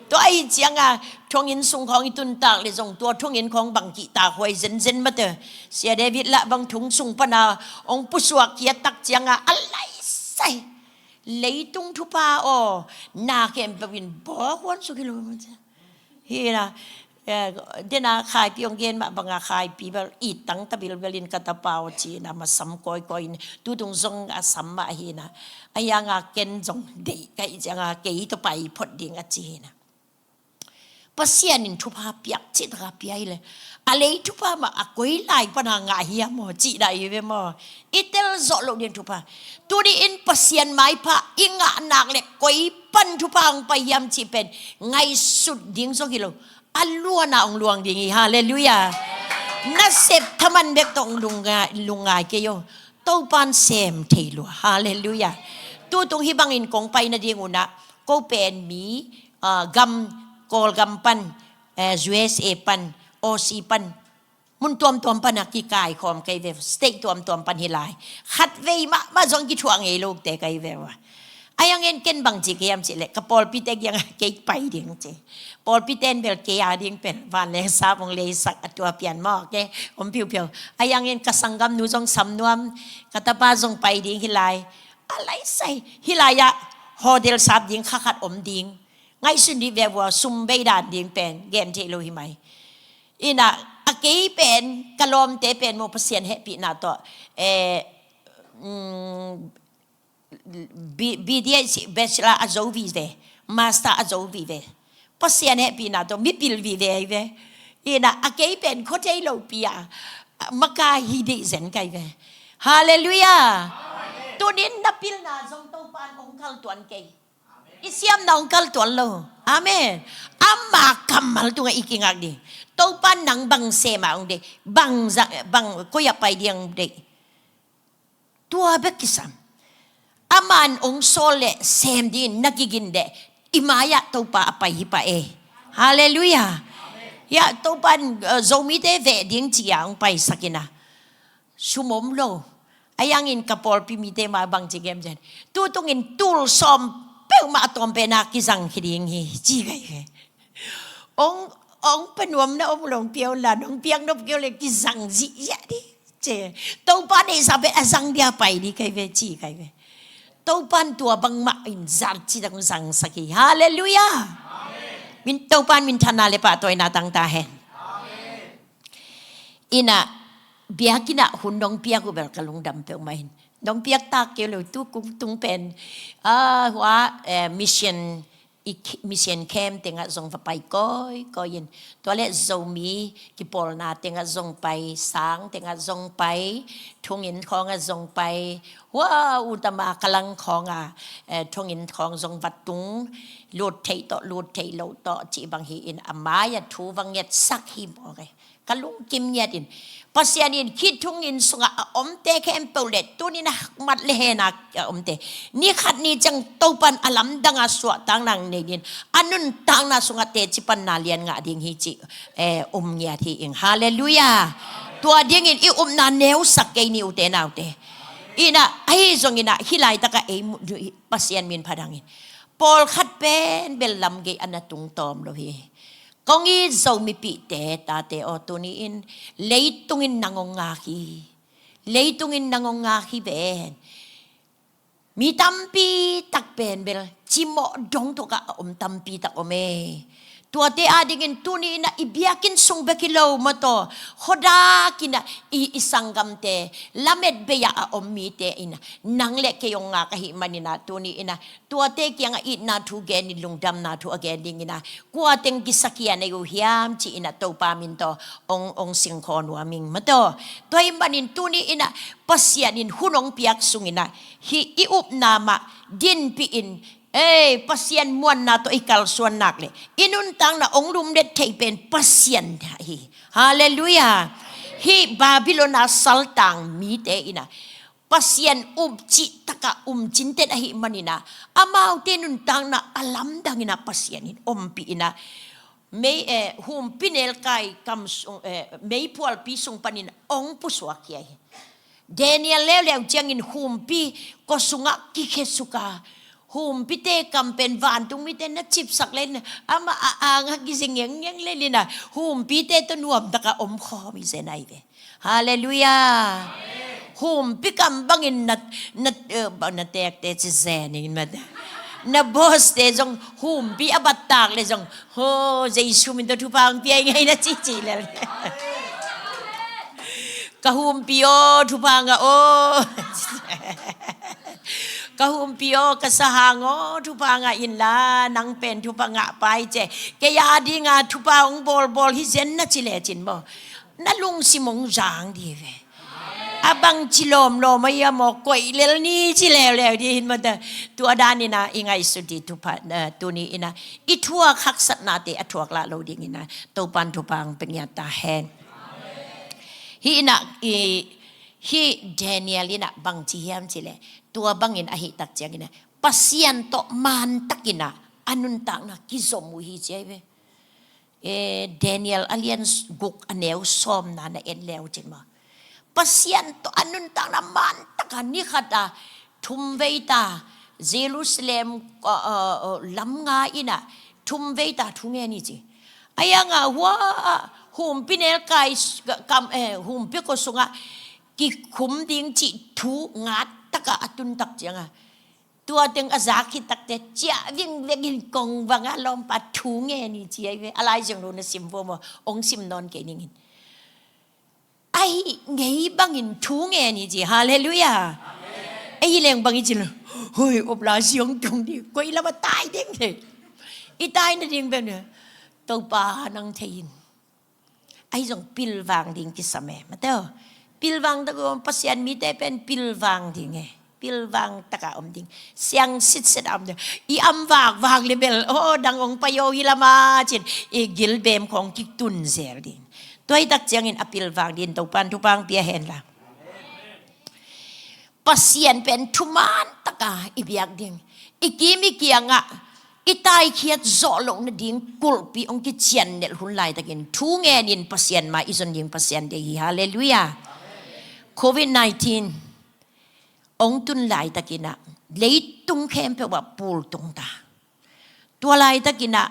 Tua ahih ciangin thonginn sung khawng i tun tak leh zong tua thonginn khawng bang kihtak huai zenzen mate. Sia David lah bang thong sung pan a hong pusuak khiat tak ciangin a laisai leitung thupha aw, na khempeuh in bawk huan suk hi lo mate. Hi na, eh, dena khaipi hong gen mah banga khaipi bel it tang ta bilbel in ka tapa aw ci-in a masam kawikawi in tutung zong a sam mah hi na. Ahi hangin ken zong deih ka hih ciangin kei tawh pai phot ding a ci hi na. Pasian in thupha piak cih taka pia hi leh a lei thupha mah a koi lai pana ngah hiam aw cih dah hi ve maw? I tel zawh loh ding thupha. Tuni in Pasian maipha i ngah nak leh koi pan thupha hong pai hiam cih pen ngaihsut ding zong hi lo. A luan a hong luang ding hi. Halleluiah. Nasep thaman bek tawh hong lungngai, lungngai kei aw. Topan sem thei lua. Halleluiah. Tutung hih bangin kong pai nading un ah ko pen mi, ah, gam, Kawlgam pan, eh, U S A pan, Aussie pan, mun tuamtuam pana kikaikhawm ka hi ve, state tuamtuam pan hi lai. Khatvei mahmah zong kithuah ngei lote ka hi ve ua. Ahi hangin ken bang ci ka hiam cih leh ka pawlpite kiangah kei pai ding ci. Pawlpite in bel kei a ding pen vanleng sap hong leisak a tua pian maw, kei om phiuphiu. Ahi hangin ka sanggamnu zong sam nuam, ka tapa zong pai ding hi lai. A laisai hi lai-ah hotel sap ding kha khat om ding. Ngaihsun dih ve ua, sum bei dan ding pen gen theih lo hi mai. Inah a kei pen ka lawmte pen maw Pasian hehpihna tawh, eh, mm, B-, B D H bachelor a zo vive, master a zo vive. Pasian hehpihna tawh mipil vive hi ve. Inah a kei pen khua thei lopi a maka hi deih zen ka hi ve. Halleluiah. Tunin na pilna zong Topan hong kal tuan kei. I siamna hong kal tuan lo. Amen. Ama kammal tungah i kingak ding. Topa nang bang sem a hong deih, bang za-, bang koi-ah pai ding hong deih. Tua bek kisam. Aman hong sawl leh sem dingin na kigin deh, i mai-ah Topa a pai hi pah e. Halleluiah. Hiah Topan, uh, Zomite veh ding ci-a hong paisak inah sum om lo. Ahi hangin ka pawlpi mite mah bang ci ka hiam cih leh, tutungin tul sawm peuhmah a tawm pen a kizang khia ding hi ci ka hi ve. Hong, hong pia nuam na om lo hong pia un la, hong piak nop kei uh leh kizang zihziah ding ci. Topa neihsa pen a zang ding a pai ding ka hi ve ci ka hi ve. Topan tua bangmah in zat citak hong zangsak hi. Halleluiah. Min, Topan minthanna leh pahtawina tang ta hen. Inah biakinn ah hun nong piak uh bel ka lungdam peuhmah in. Nong piak tak kei lo, tu kung tung pen, ah, hua, eh, mission, i khi-, mission camp tengah zong va pai kawikawi in. Tua le Zomi kipawlna tengah zong pai, sang tengah zong pai, thunginn khawngah zong pai, hua, utama kalang khawngah, eh, thunginn khawng zong va tung, lut theih tawh, lut theih loh tawh, cih bang hi in, a mai-ah thu va ngetsak hi mawk e. Ka lungkim ngiat in. Pasian in khit thunginn sungah a omte khempeuh le, tuni-in a hakmat le henna a omte, ni khat ni ciang Topa'n a lamdang a suahtakna nei dingin, a nuntakna sungah teci panna lian ngah ding hi cih, eh, um ngiat hi ing. Halleluiah. Tua dingin i upna neusak kei ni, ute naute. Inah, ahi zongin ah, hih laitakah ei mu-, Pasian min pha dangin, pawlkhat pen bel lamgei a na tungtawm lo hi. Kong it Zomipihte, tate aw, tuni-in leitung in nang hong ngak hi. Leitung in nang hong ngak hi ven. Mi tampi tak pen bel cimawh dong tawkah a om tampi tak om e. Tuate adingin tuni-in ah i biakinn sung bek hi lo mataw, khuadak in ah i, i sanggamte, lamet bei-ah a om mite in ah nang le kei hong ngak ahih manin ah, tuni-in ah tuate kiangah itna thu genin, lungdamna thu a gen dingin ah, kua teng kisakhian ahi uh hiam ci-in ah Topa min tawh hong, hong singkhawm nuam ing mataw. Tua ahih manin tuni-in ah Pasian in hun hong piak sungin ah, hih i upna mah dinpihin, ei, Pasian muanna tawh i kalsuan nak leh i nuntakna hong lumlet thei pen Pasian hi. Halleluiah. Hih Babylon a saltang mite in ah Pasian um cih takah um cinten ahih manin ah, amaute nuntakna a lamdang in ah Pasian in ompih in ah, mei, eh, humpi nelkai kam sung, eh, meiphualpi sung panin hong pusuak hi a hi. Daniel leuleu ciangin humpi kua sungah kikhesuk a, humpite kam pen vantungmite na cipsak le, amah a angah kize ngengngeng le lin ah, humpite tawh nuamtakah omkhawm hi zen ahi ve. Halleluiah. Humpi kam bangin na, na, eh, ba, na tekte ci zen in mataw. Na boss-te zong humpi a battak le zong, ho, Jesu min tawh thupha hong pia ing ei na cici le. Ka humpi aw, thupha ngah aw. Ka humpi aw, ka sahang aw, thupha ngah inla, nang pen thupha ngah pai ci e. Kei adingin thupha hong bawlbawl hi zen na ci lecin maw, na lungsim hong zang ding hi ve. A bangci lawmlawm ahi hiam aw, koih lel ni ci leuleu ding hi mataw. Tua danin ah i ngaihsut ding thupha, eh, tuni-in ah i thuak haksatnate a thuak lah lo dingin ah Topa'n thupha hong pia ngiat ta hen. Hih in ah, i, hih Daniel in ah bangci hiam cih leh, tua bangin ahih tak ciangin ah Pasian tawh mantakin ah a nuntakna kizom uh hi ci ahi ve. Eh, Daniel a lian s-, guk a neu sawmna na en leu cin maw, Pasian tawh a nuntakna mantak a, ni khat a thumvei ta Jerusalem, uh, uh, uh, lam nga in ah thumvei ta thu ngen hi ci. A yang a hua, humpi nelkai s-, ka-, kam, eh, humpi kua sungah kikhum ding cih thu ngat takah a tun tak ciang a, tua teng a zak khit takteh ciah vingveng in kong vang a, lawmpa, thu ngen hi ci ahi ve. A lai zong lo na sim vo maw, hong sim nawn kei ning in. Ahi ngei bangin thu ngen hi ci. Halleluiah. Ahi leng bang hi ci lo, hoi, upla siang tung ding, koi lam a tai ding hi. I tai nading pen, Topa nang thei in. Ahi zong pilvang ding kisam e mataw. Pilvang tak a om, Pasian mite pen pilvang ding e. Pilvang takah om ding. Siang sitset a om ding. I am vakvak le bel, oh, dang hong pai aw hi lam a cin, i gilbem khawng kitun zel ding. Tua hi tak ciangin a pilvang ding, Topa'n thupha hong pia hen la. Pasian pen thuman taka i biak ding, i kim i kiangah i taikhiat zawh loh nading kulhpi hong kician nelh hun laitakin thu ngenin Pasian mai i zon ding Pasian deih hi. Halleluiah. Covid nineteen hong tun laitakin ah leitung khempeuh ah pul tung ta. Tua laitakin ah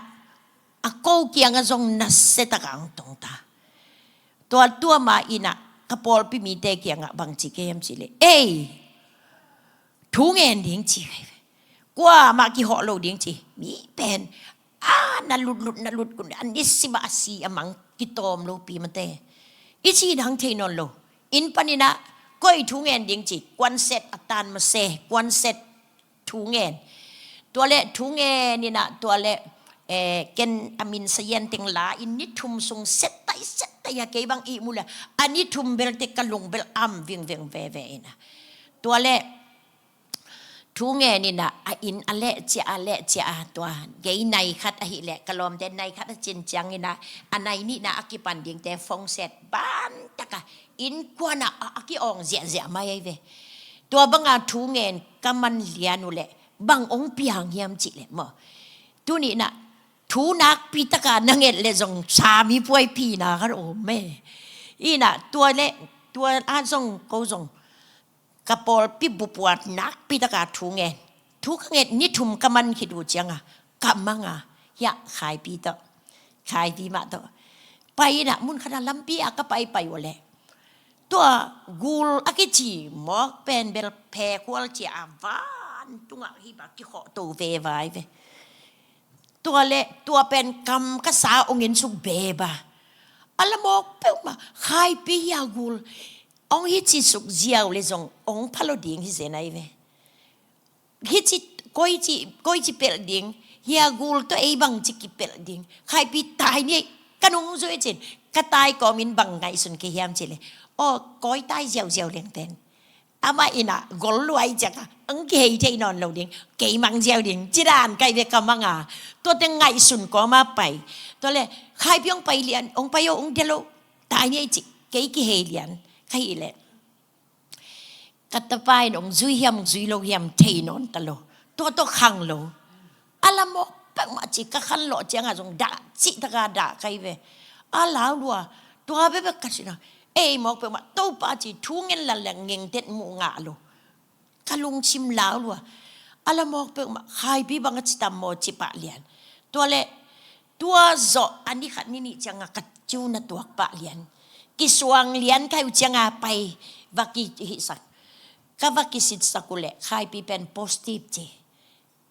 a ko kiangah zong nasia takah hong tung ta. Tua, tua ma in ah ka pawlpi mite kiangah bang ci ka hiam cih leh, ei, thu ngen ding ci. Kuamah kihawh lo ding ci. Mi pen a na lutlut, na lut kun, a nisim ah a si a mang kitawm lopi mate. I cih dang thei nawn lo. Inn panin ah koi thu ngen ding ci, kuanset a tan mase, kuanset thu ngen. Tua leh thu ngen in ah, tua leh, eh, ken a min sayan teng la in ni thum sung set tai, set tai a, kei bang ihmu leh a ni thum belte ka lung bel am vingveng veve in ah. Tua leh thu ngen in ah, a inn a leh ciah, a leh ciah a, tua gei nai khat ahih leh, ka lawmte nai khat a cin ciangin ah, a nai nihna a kipan dingte phone set ban tak a, innkuan ah a, a ki-awng ziahziah mai ahi ve. Tua banga thu ngen ka man lian uh leh bang ong piang hiam cih leh maw, tuni in ah thu nakpi taka na nget leh zong sa mi puaipina khat om e. In ah tua leh, tua ah zong ko zong ka pawlpi bup ua nakpi taka thu ngen. Thu ka nget ni thum ka man khit uh ciang a, ka mang a, hiah Khaipi tawh, Khaipi mah tawh pai in ah, mun khat a lampi a ka paipai uh leh, tua gul a kici mawk pen bel phekhual cia a van tungah hih bang kikhawh to veva ahi ve. Tua leh tua pen kam ka sa ong en suk beba. A la mawk peuhmah, Khaipi, hia gul ong hici suk ziau leh zong ong pha lo ding hi zen ahi ve. Hici koici, koici pelh ding, hia gul tawh ei bangci kipelh ding, Khaipi, tai ni ei, ka nungzui cin, ka tai kawmin bang ngaihsun kei hiam cih leh, aw, kawi tai ziauziau leng pen amah in ah gol lua ahih ciang a, ang kihei thei nawn lo ding, kei mang ziau ding, ci dan ka hi ve, ka mang a. Tua teng ngaihsun kawma pai. Tua leh Khaipi, ong pai lian, ong pai aw, ong delh aw, tai ni ei ci, kei kihei lian ka hih leh, ka tapa in ong zui hiam, ong zui lo hiam thei nawn ta lo. Tua tawh khang lo. A la mawk peuhmah ci, ka khanlawh ciang a zong dah cih taka dah ka hi ve. A lau lua. Tua bekbek ka cih na, ei mawk peuhmah Topa ci, thu ngen la leng ngengtet muh ngah lo. Ka lungsim lau lua. A la mawk peuhmah, Khaipi bang a ci tam maw, ci pah lian. Tua leh tua zawh a ni khat ni nih ciang a ka ci uh na tuak pah lian. Kisuang lian ka hih uh ciang a pai va kihihsak. Ka va kisitsak uh leh Khaipi pen positive ci,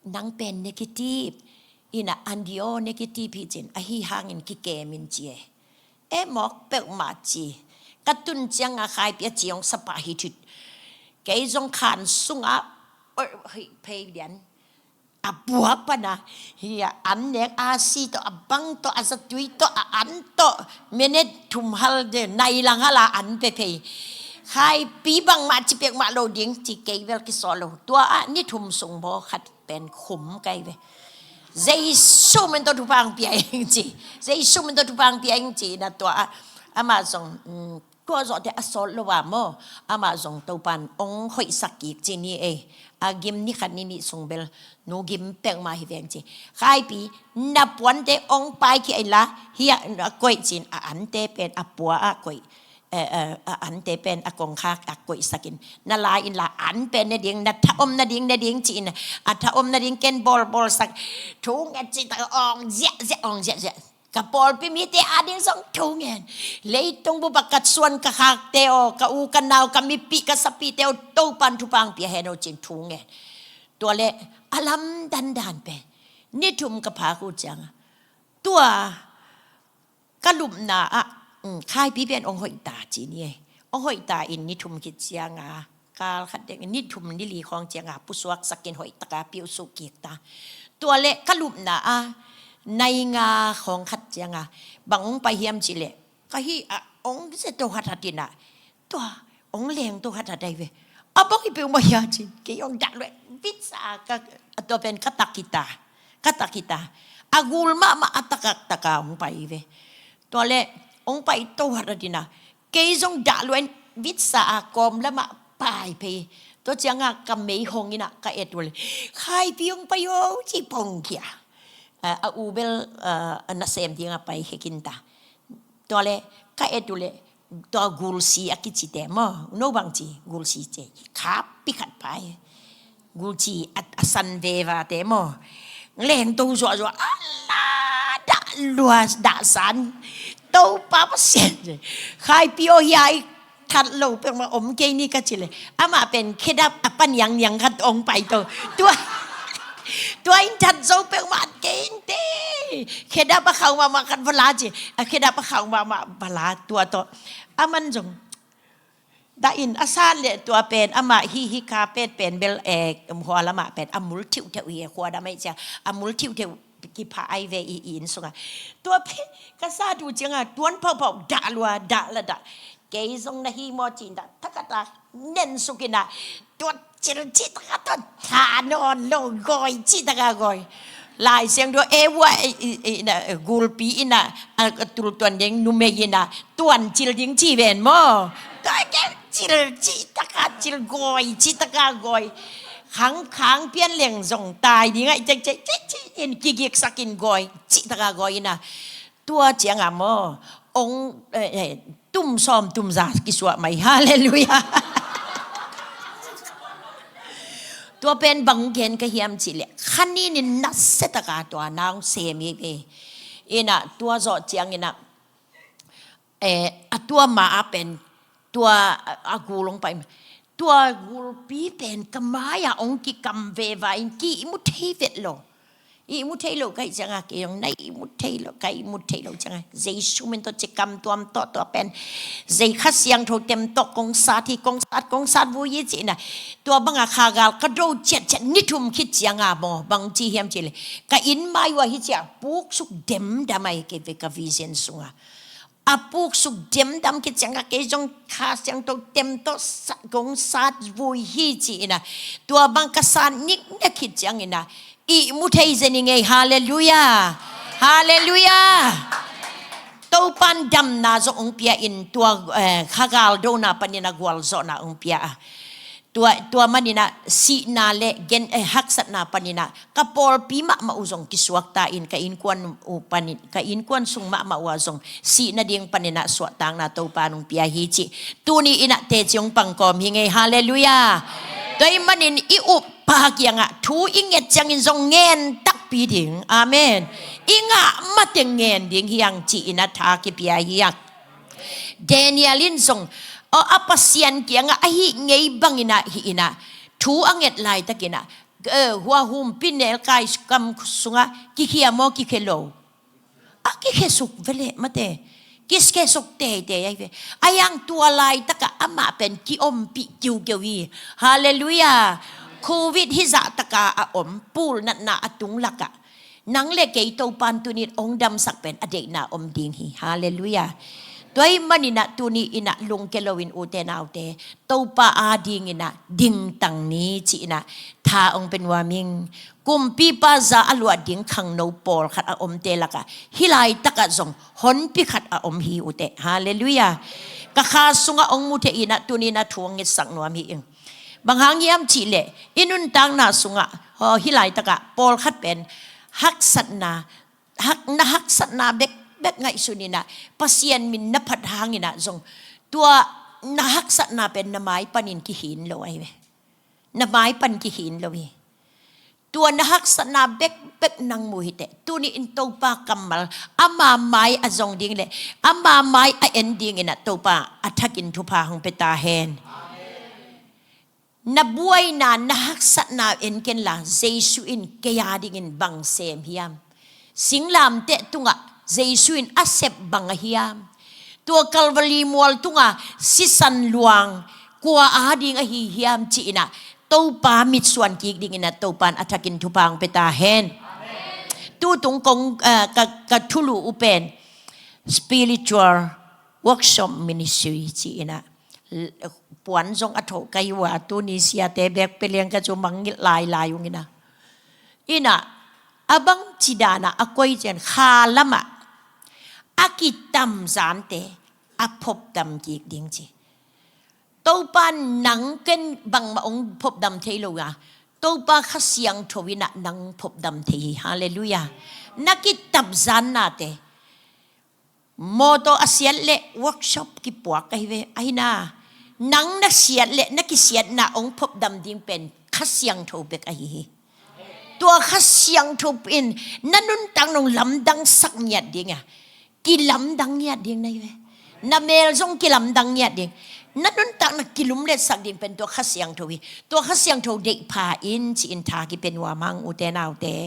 nang pen negative. In ah, Andy aw, negative hi cin, ahi hangin kikem in ci e. E mawk peuhmah ci. Ka tun ciang a Khaipi a ci ong sa pah hi thit. Kei zong khan sungah, oi, hih phei lian. A pua pan a, hia an nek, a si tawh, a bang tawh, a zatui tawh, a an tawh, minute thum hal de, nai lang hal a an pe phei. Khaipi, bangmah ci peuhmah lo ding ci, kei bel kisawh lo. Tua ah ni thum sung bawl khat pen khum ka hi ve. Jesu min tawh thupha ong pia ing ci. Jesu min tawh thupha ong pia ing ci na tua ah. Amah zong, mm, tua zawhte a sawt lo a maw, amah zong Topan ong hoihsak kik ci ni ei. A gim ni khat ni nih sung bel nu gim peuhmah hi veng ci. Khaipi, na puante ong paikhia inla, hia a koih cin, a ante pen a pua ah koih. Eh, eh, a ante pen a kongkhak ah koihsak in, na la inla an pen ne ding, na tha om nading ne ding ci-in, a tha om nading ken bawlbawlsak. Thu nget ci ta, ong ziahziah, ong ziahziah. Ka pawlpi mite ading zong thu ngen. Leitung bup ah ka suan ka khakte aw, ka u ka nau, ka mipih ka sapihte aw, Topan thupha ong pia hen aw ci-in thu ngen. Tua leh a lamdang dan pen ni thum ka phak uh ciang a, tua ka lupna ah, mm, Khaipi pen ong hoih ta ci ni ei. Ong hoih ta in ni thum khit ciang a, kal khat dek, ni thum ni li khawng ciang a pusuaksak in hoih taka piuhsuh kik ta. Tua leh ka lupna ah nai nga khawng khat ciang a, bang ong pai hiam cih leh, ka hih ah ong zia to hathat in ah, tua ong leng to hathat ahi ve. A bang hi peuhmah hia ci, kei ong dah lua, vitsa ka, a tua pen ka tak hi ta, ka tak hi ta. A gul mahmah a takak taka ong pai hi ve. Tua leh ong pai to hathat in ah, kei zong dah lua in vitsa a kawm lamah pai phei. Tua ciang a ka mei hong in ah ka et uh leh, Khaipi ong pai aw ci pong kia. A, a u bel, a, a nasem ding a pai khe khin ta. Tua leh ka et uh leh, tua gulsi a kicite maw, no bang ci, gulsi ci, khappi khat pai. Gulsi a, a san vevate maw, leng to zuahzuah, a la dah lua, dah san. Topa Pasian ci, Khaipi aw, hia i khat lo peuhmah om kei ni ka ci leh, amah pen khedap a pa niangniang khat ong pai to. Tua, tua in that zo peuhmah kei in te. Khedap a khauh mahmah khat va la ci. A khedap a khauh mahmah va la tua tawh. Aman zong Dah in a sat leh tua pen amah hih, hih carpet pen bel, eh, hua lamah pen a mul thiuhthiuh hi, hua dam aih cia a mul thiuhthiuh kipha ai ve i, i inn sungah. Tua pen ka sat uh ciangah tuan phauhphauh dah lua, dah la dah. Kei zong na hi maw ci-in dah, thakhat ah nen suk in ah, tua cil cih takah tua tha nawn lo, gawi cih takah gawi. Lai Siangtho e vua, i, i, i, na, gulpi in ah, a, a tul tuan ding numei in ah tuan cil ding ci ven maw? Tua ke cil cih takah cil, gawi cih takah gawi. Khang khang pian leng zong tai ding ah, cek cek cek cek in kigiksak in gawi cih takah gawi in ah. Tua ciangah maw, ong, eh, eh, tum sawm tum za kisuah mai. Halleluiah. Tua pen bang gen ka hiam cih leh, kha nin in nasia takah tua na ong sem hi ve. In ah tua zawh ciangin ah, eh, a tua ma ah pen tua a, a gul ong pai. Tua gulpi pen ka mai-ah ong kikam veva in ki ihmu thei vet lo. Ihmu thei lo ka hih ciangah kei zong na ihmu thei lo, ka ihmu thei lo ciangah Jesu min tawh ci kam tuam tawh, tua pen zei Kha Siangtho tem tawh kong sat hi, kong sat, kong sat vui hi ci-in ah. Tua bangah khagal ka do ciatciat ni thum khit ciangah maw, bang ci hiam cih leh, ka inn mai uh ah hi ciah puksuk demdam ahi kei ve ka vision sungah. A puksuk demdam khit ciangah kei zong Kha Siangtho tem tawh sa-, kong sat vui hi ci-in ah. Tua bang ka sat nikna khit ciangin ah ihmu thei zen ing ei. Halleluiah. Halleluiah. Topan damna zong ong pia in tua, eh, khagal dona panin ah gualzawhna ong pia a. Tua, tua manin ah sihna le gen, eh, haksatna panin ah ka pawlpi mahmah uh zong kisuakta in, ka innkuan uh panin, ka innkuan sung mahmah uh ah zong sihna ding panin ah suahtakna Topa nong pia hi cih tuni in ah teci ong pangkawm hi ing ei. Halleluiah. Tua ahih manin i uppa kiangah thu i nget ciangin zong ngen takpi ding. Amen. I ngah mateng ngen ding hi hang ci-in ah tha kipia hi hang. Daniel in zong, aw, a Pasian kiangah a hih ngei bangin ah hih in ah thu a nget laitakin ah, eh, hua humpi nelkai kam sungah kikhia maw, kikhia lo? A kikhia suk ve leh mate. Kikhia suk teitei ahi ve. Ahi hang tua laitakah amah pen kiompih kiukiu hi. Halleluiah. Covid hizah takah a om, pulnatna a tung lakah nang le kei Topan tuni in ong damsak pen a deihna om ding hi. Halleluiah. Tua ahih manin ah tuni in ah lungke loin ute naute, Topa adingin ah dingtang ni ci-in ah tha ong pia nuam ing. Kumpipa za a luah ding khangno pawlkhat a omte lakah hih laitakah zong honpi khat a om hi ute. Halleluiah. Ka kha sungah ong mu thei in ah tuni in ah thu ong ngetsak nuam hi ing. Bang hang hiam cih leh i nuntakna sungah, aw, hih laitakah pawlkhat pen haksatna, hak, na haksatna bekbek ngaihsun in ah Pasian min na phat hangin ah zong tua na haksatna pen na mai panin kihin lo ahi ve. Na mai pan kihin lo hi. Tua na haksatna bekbek nang mu hi teh, tuni in Topa kammal ama mai a zong ding le ama mai a en dingin ah Topa a thakin thupha hong pia ta hen. Na buaina, na haksatna en ken la, Jesu in kei adingin bang sem hiam? Singlamteh tungah Jesu in a sep bang a hiam? Tua Kalvari mual tungah sisan luang kua ading ahi hiam ci-in ah Topa mitsuan kik dingin ah Topan a thakin thupha hong pia ta hen. Tutung kong, ah, ka, ka thulu uh pen spiritual workshop ministry ci-in ah puan zong a thoh ka hi uh a, tuni siate bek pia liang ka cu mangngilh lailai ung in ah. In ah, a bang ci dan ah a koi cian kha lamah a kitam zante a phopdam kik ding ci. Topa nang ken bangmah ong phopdam thei lo a, Topa Kha Siangtho in ah nang phopdam thei hi. Halleluiah. Na kitap zan nate, mawtaw a siat leh workshop kipuak ahi ve, ahi na. Nang na siat leh na kisiatna ong phopdam ding pen Kha Siangtho bek ahi hi. Tua Kha Siangtho in na nuntak nong lamdangsak ngiat ding a, kilamdang ngiat ding na hi ve. Na mel zong kilamdang ngiat ding. Na nuntak na kilumletsak ding pen tua Kha Siangtho hi. Tua Kha Siangtho deih pha in ci-in tha kipia nuam hang ute naute.